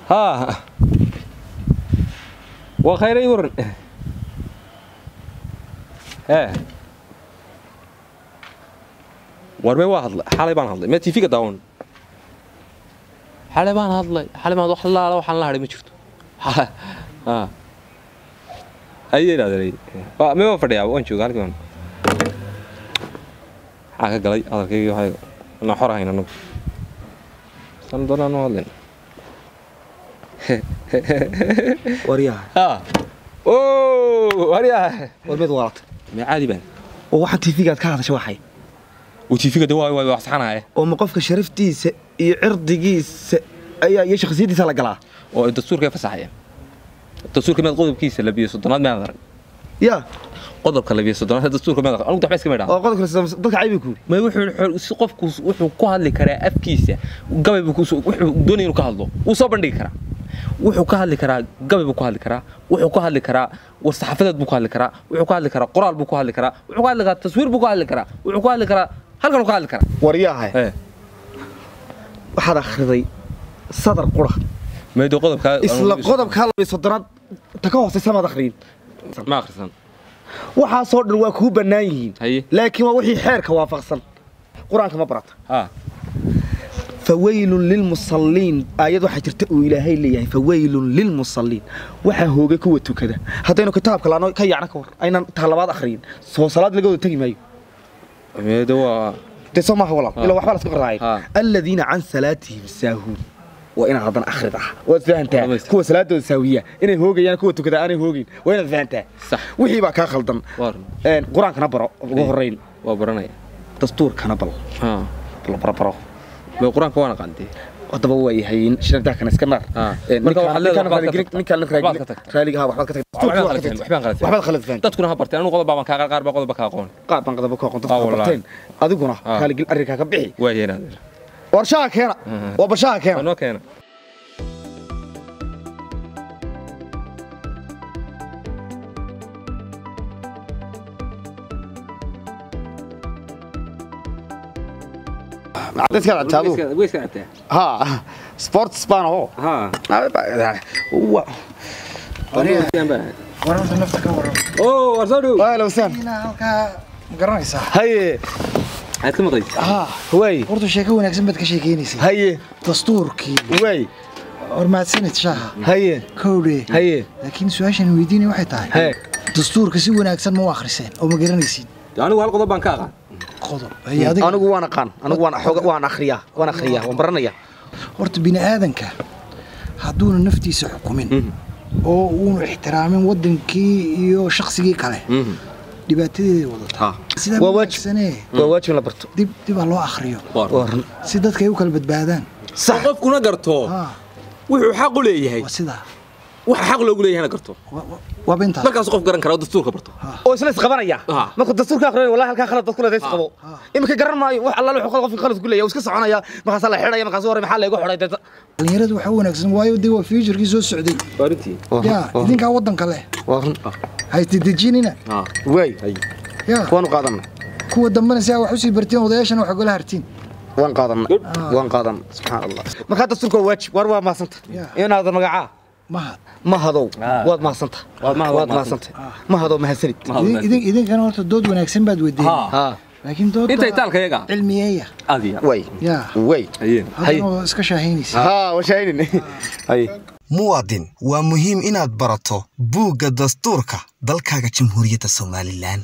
Haa, waa khayray waran. Hee, war mee, waa hadlay xalay baan hadlay, mee TV-ga daawan. Xalay baan hadlay, xalay baan wax laala, waxaan la hadhay ma jirto. Haa, ayay idhahdeen mee, waan fadhiyaa, waan jooga halkii baan. Maxaa ka galay hadalkaygii? Waxay anaa xor ahayn anagu san doonaan u hadlayn. Waryaha. Haa, o waryaa. War mid waalatay. Mee, caadi baan. Oo waxaan TV-gaad ka hadashay waxay uu TV-ga de waa wax saxanaya. Oo ma qofka sharaftiisa iyo cirdigiisa ayaa iyo shakhsiyaddiisa la galaa? Oo dastuurka fasaxaya, dastuurka meed qodobkiisa 32aad meed arag? Ya. Qodobka 32aad dastuurka meed arag? Anigu waxba iskama idhaa. Oo qodobka dadka caybi ku yidhi. Ma wuxuu si qofku wuxuu ku hadli karaa afkiisa, gabay buu ku wuxuu doonaya inuu ka hadlo wuu soo bandhigi karaa, wuxuu ka hadli karaa gabay buu ku hadli karaa, wuxuu ku hadli karaa war saxaafadeed buu ku hadli karaa, wuxuu ka hadli karaa qoraal buu ku hadli karaa, wuxuu ka hadli karaa taswiir buu ku hadli karaa, wuxuu ku hadli karaa halkan uu ka hadli karaa. Waryaha. Ee. Waxaad akhriday sadar qura. Meedo qodobka? Isla qodobka 32aad ta ka hoosaysa maad akhriyin. Ma akhrisan. Waxaasoo dhan waa kuu bannaan yihiin. Haye. Laakiin waa wixii xeerka waafaqsan. Qur-aanka ma barata? Haa. Fawaylun lilmusalliin, aayad waxaa jirta uu Ilaahay leeyahay fawaylun lilmusalliin, waxaa hoogay kuwa tukada. Haddaynu kitaabka laano ka yacna ka war aynan taa labaad akhriyin, soo salaad laga wada tegi maayo. Meedo waa dee soo maaha walaal, ilaa waxbaa la isku qaraacay. Ha. Aladiina can salaatihim saahuun, waa inaad haddana akhrid ah waad fahantaa. Dhamaystir. Kuwa salaadooda saawiya inay hoogayaan, kuwa tukada aanay hoogayn, waa inaad fahantaa. Sax. Wixii baa kaa khaldan. Waa run. Qur-aankana baro ugu horrayn. Waa baranaya. Dastuurkana bal haa la barabaro. Mee, qur-aanka waan aqaantay. Haddaba waa yahay shiradaakana iska naar. Ah. Marka waxaad leedahay waxbaad ka tagtay. Ninkaan Waxbaad ka tagtay. Raaliga ha, waxbaad ka tagtay. Waxbaan khalad fahmay, waxbaan khalad fahmay. Waxbaad khalad fahmay. Dadkuna ha barteen, anigu qodob baan kaa qaar baa qodob ka aqoon. Qaar baan qodobka ka aqoon dadka Ah, wallahi. barteen adiguna. Ah. Raaligel arrinkaa ka bixi. Waa yeelaad. War shaha keena, waa bashaha keena. Noo keena. Dadka cabtaadu. Way iska cabtaa. Ha, sports baan oo haa wa. Wararta nafta ka waran. Oo war soo dhow. Waa lawsan. Inaa halkaa ma garanaysaa? Haye. Aad ka maqlaysa. Haa. Way. Horta sheeko wanaagsan baad ka sheekeynaysay. Haye. Dastuurkii. Way. War mahadsanid shaaha. Haye. Kowdhe. Haye. Laakiin su-aashan weydiinay waxay tahay. Haye. Dastuurka si wanaagsan ma u akhriseen oo ma garanaysiin? Anigu hal qodob baan ka aqaan. Qodob. Haye adiga. Anigu waan aqaan, anigu waan xooga, waan akhriyaa, waan akhriyaa, waan baranayaa. Horta bini aadanka hadduuna naftiisa xukumin oo uunu ixtiraamin wadankii iyo shaqsigii kale, dhibaatadeeday wadataa. Sidaa Waa waajib. wanaagsanee. Waa waajib in la barto. Dib dib ha loo akhriyo waa run. Si dadka ay u kala badbaadaan. Sax. Qofkuna garto haa wuxuu xaq u leeyahay. Waa sidaa. Waxa xaq loogu leeyahayna garto. Waaba intaas. Markaas qof garan kara oo dastuurka barto. Oo isla isqabanaya. Ah. Markuu dastuurka akhriyo, wallahi halkaa khalad dad ku leedahay isqabo. Iminka garan maayo wax allaale wuxuu qofka khalad ku leeyahay, uu iska soconaya, markaasaa la xidhaya, markaasuu hore maxaa laygu xidhay dad. Dhalinyaradu waxaa u wanaagsan, waayo dee waa futurekii soo socday. Waa runtii. Ya idinkaa waddanka leh. Waa run. Haystadejinina. Way. Ya. Waanu qaadanay. Kuwa dambena si aa wax usii bartiin, odayaashana wax ogala hartiin. Waan qaadanay, waan qaadanay. Subxaan Allah, markaa dastuurka waa waajib. War waa mahadsanta. Yeah. Inaad magacaa mahad. Mahadow, waad mahadsanta. Waad mahad- waad mahadsanta mahadow, mahadsanid. Idinkana horta dood wanaagsan baad wadeen. Haa. Haa. Laakiin doodda Inta itaalka iyaga. Cilmiyeeya. Adiga. Way. Ya. Way. Hayeen. Haddana waa iska shaahaynaysa. Haa, washaaynin hay. Muwaadin, waa muhiim inaad barato buugga dastuurka dalkaaga Jamhuuriyadda Somalilan.